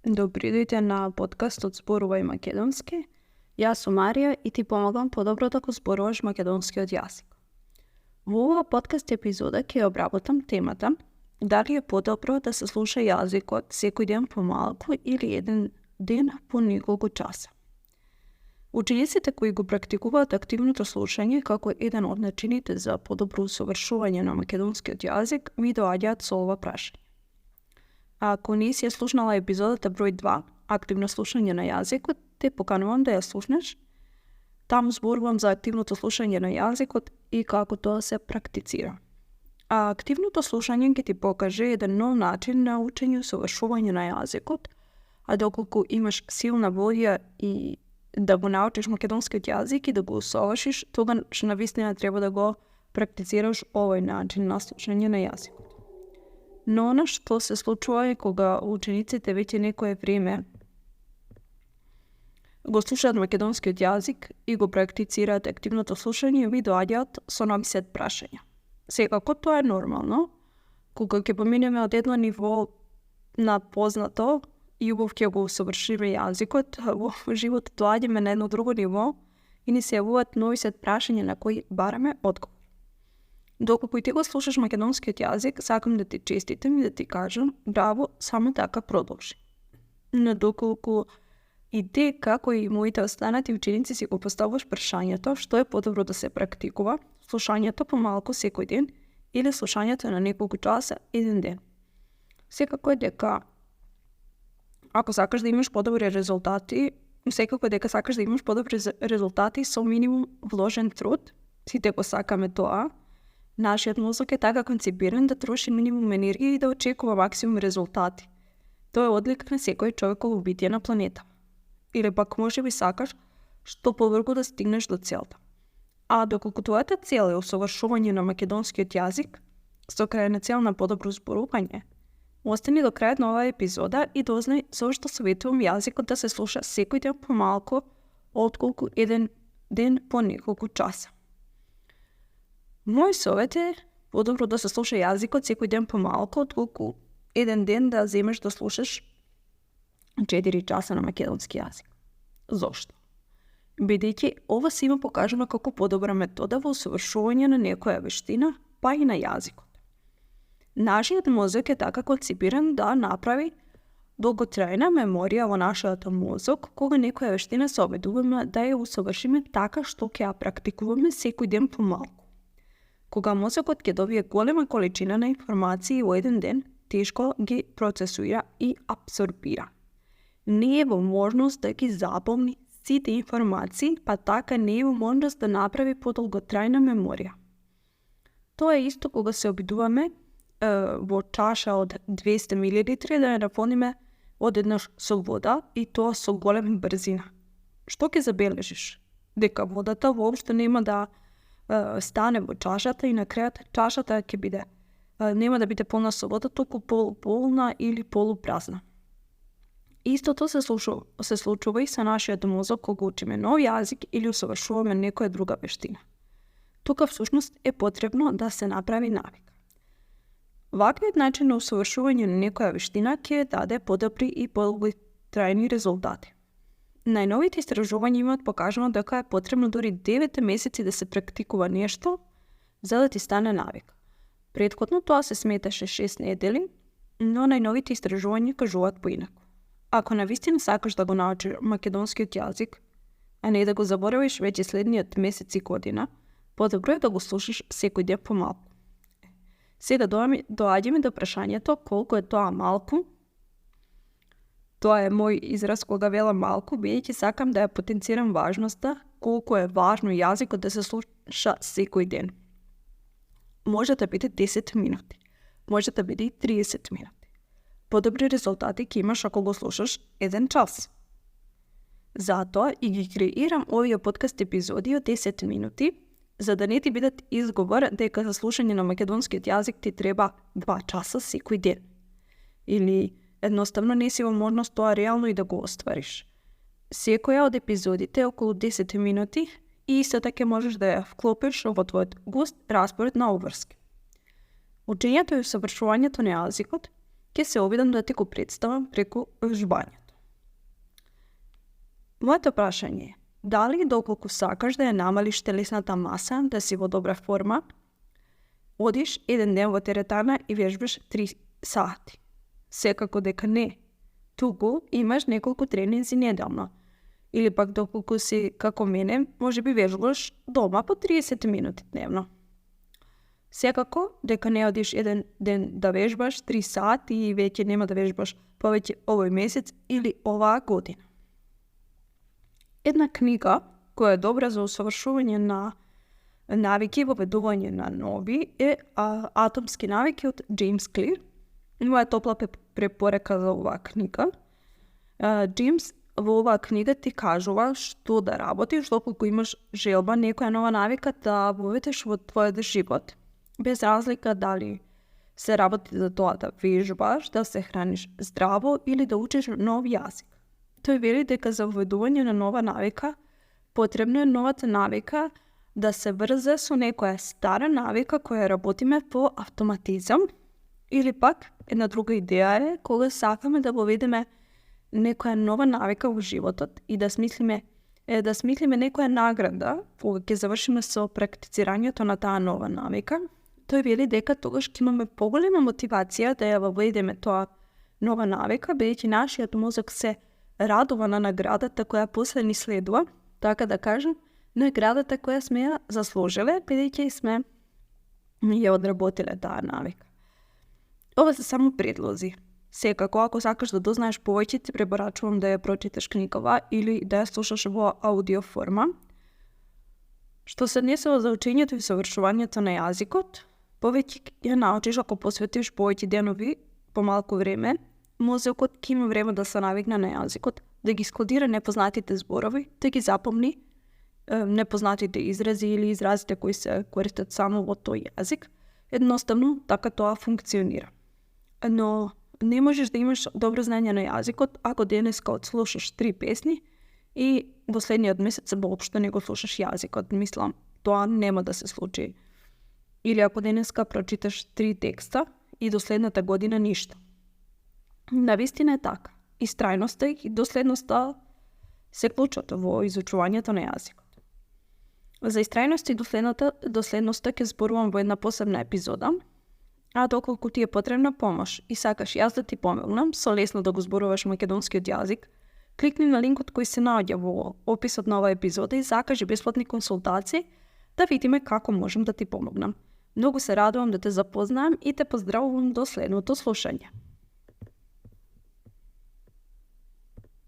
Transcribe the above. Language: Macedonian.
Добри дојде на подкаст од Зборувај македонски. Јас сум Марија и ти помагам подобро да го зборуваш македонскиот јазик. Во ова подкаст епизода ќе обработам темата дали е подобро да се слуша јазикот секој ден помалку или еден ден по неколку часа. Учениците кои го практикуваат активното слушање како еден од начините за подобро усовршување на македонскиот јазик ми доаѓаат со ова прашање. Ако не си ја слушнала епизодата број 2, активно слушање на јазикот, те поканувам да ја слушнеш. Там зборувам за активното слушање на јазикот и како тоа се практицира. А активното слушање ќе ти покаже еден нов начин на учење и усовршување на јазикот, а доколку имаш силна волја и да го научиш македонскиот јазик и да го усовршиш, тогаш навистина треба да го практицираш овој начин на слушање на јазикот. Но она што се случува е кога учениците веќе некое време го слушаат македонскиот јазик и го практицираат активното слушање, ви доаѓаат со нови сет прашања. Секако тоа е нормално, кога ќе поминеме од едно ниво на познато и убав ќе го усовршиме јазикот, во животот доаѓаме на едно друго ниво и ни се јавуваат нови сет прашања на кои бараме одговор. Доколку и ти го слушаш македонскиот јазик, сакам да ти честитам и да ти кажам, браво, само така продолжи. Но доколку и ти, како и моите останати ученици, си го поставуваш прашањето, што е подобро да се практикува, слушањето помалку секој ден или слушањето на неколку часа еден ден. Секако е дека, ако сакаш да имаш подобри резултати, со минимум вложен труд, сите го сакаме тоа. Нашиот мозок е така концепиран да троши минимум енергија и да очекува максимум резултати. Тоа е одлика на секој човеково битие на планета. Или пак можеби сакаш што побрзо да стигнеш до целта. А доколку твојата цел е усовршување на македонскиот јазик, со крајна цел на подобро зборување, остани до крајот на оваа епизода и дознај зошто советувам јазикот да се слуша секој ден помалку, отколку еден ден по неколку часа. Мој совет е подобро да се слуша јазикот секој ден помалку, отколку еден ден да земеш да слушаш 4 часа на македонски јазик. Зошто? Бидејќи ова се има покажано како подобра метода во усовршување на некоја вештина, па и на јазикот. Нашиот мозок е така концепиран да направи долготрајна меморија во нашиот мозок, кога некоја вештина се обидуваме да ја усовршиме така што ќе ја практикуваме секој ден помалку. Кога мозокот ќе добие голема количина на информации во еден ден, тешко ги процесуира и абсорбира. Не е во можност да ги запомни сите информации, па така не е во можност да направи подолготрајна меморија. Тоа е исто кога се обидуваме во чаша од 200 мл да ја наполниме одеднаш со вода и тоа со голема брзина. Што ќе забележиш? Дека водата воопшто нема да стане во чашата и на крајот чашата ќе биде нема да биде полна со вода, толку полуполна или полупразна. Истото се случува и со нашиот мозок кога учиме нов јазик или усовршуваме некоја друга вештина. Тука всушност е потребно да се направи навика. Ваквиот начин на усовршување на некоја вештина ќе даде подобри и подолготрајни резултати. Најновите истражувања имаат покажано дека е потребно дури 9 месеци да се практикува нешто за да ти стане навик. Претходно тоа се сметаше 6 недели, но најновите истражувања кажуваат поинаку. Ако навистина сакаш да го научиш македонскиот јазик, а не да го заборавиш веќе следниот месец и година, подобро е да го слушаш секој ден помалку. Сега доаѓаме до прашањето колку е тоа малку. Тоа е мој израз кога велам малку, бидејќи сакам да ја потенцирам важноста колку е важно јазикот да се слуша секој ден. Може да биде 10 минути, може да биде и 30 минути. Подобри резултати ќе имаш ако го слушаш еден час. Затоа и ги креирам овие подкаст епизоди од 10 минути, за да не ти бидат изговор дека за слушање на македонскиот јазик ти треба 2 часа секој ден. Или едноставно не си во можност тоа реално и да го оствариш. Секоја од епизодите е околу 10 минути и исто така можеш да ја вклопиш во твојот густ распоред на обврски. Учењето и усовршувањето на јазикот ќе се обидам да ти го представам преку жбањето. Моето прашање е, дали доколку сакаш да ја намалиш телесната маса, да си во добра форма, одиш еден ден во теретана и вежбаш 3 сати? Секако дека не. Туку имаш неколку тренинзи неделно. Или пак доколку си како мене, може би вежбаш дома по 30 минути дневно. Секако дека не одиш еден ден да вежбаш 3 сати и веќе нема да вежбаш повеќе овој месец или оваа година. Една книга која е добра за усовршување на навики и воведување на нови е Атомски навики од Джеймс Клир. Моја топла препорека за оваа книга. Джеймс во оваа книга ти кажува што да работиш доколку имаш желба некоја нова навика да воведеш во твојот живот. Без разлика дали се работи за тоа да вежбаш, да се храниш здраво или да учиш нов јазик. Тој вели дека за воведување на нова навика потребно е новата навика да се врзе со некоја стара навика која работиме по автоматизам, или пак една друга идеја е кога сакаме да воведеме некоја нова навика во животот и да смислиме некоја награда кога ќе завршиме со практицирањето на таа нова навика. Тој вели дека тогаш ќе имаме поголема мотивација да ја воведеме тоа нова навика, бидејќи нашиот мозок се радува на наградата која после ни следува, така да кажем, наградата која сме ја заслужиле, бидејќи сме ја одработиле таа навика. Ова се само предлози. Секако, ако сакаш да дознаеш повеќе, ти препорачувам да ја прочиташ книгава или да ја слушаш во аудио форма. Што се однесува за учењето и совршувањето на јазикот, повеќе ја научиш ако посветиш повеќе денови, помалку време, мозокот ќе има време да се навигне на јазикот, да ги складира непознатите зборови, да ги запомни непознатите изрази или изразите кои се користат само во тој јазик. Едноставно, така тоа функционира. Но не можеш да имаш добро знање на јазикот ако денеска отслушаш 3 песни и во следниот месец воопшто не го слушаш јазикот. Мислам, тоа нема да се случи. Или ако денеска прочиташ 3 текста и до следната година ништо. Навистина е така. Истрајноста и доследноста се клучот во изучувањето на јазикот. За истрајност и доследноста ќе зборувам во една посебна епизода, а доколку ти е потребна помош и сакаш јас да ти помогнам со лесно да го зборуваш македонскиот јазик, кликни на линкот кој се наоѓа во описот на оваа епизода и закажи бесплатни консултации да видиме како можам да ти помогнам. Многу се радувам да те запознаам и те поздравувам до следното слушање.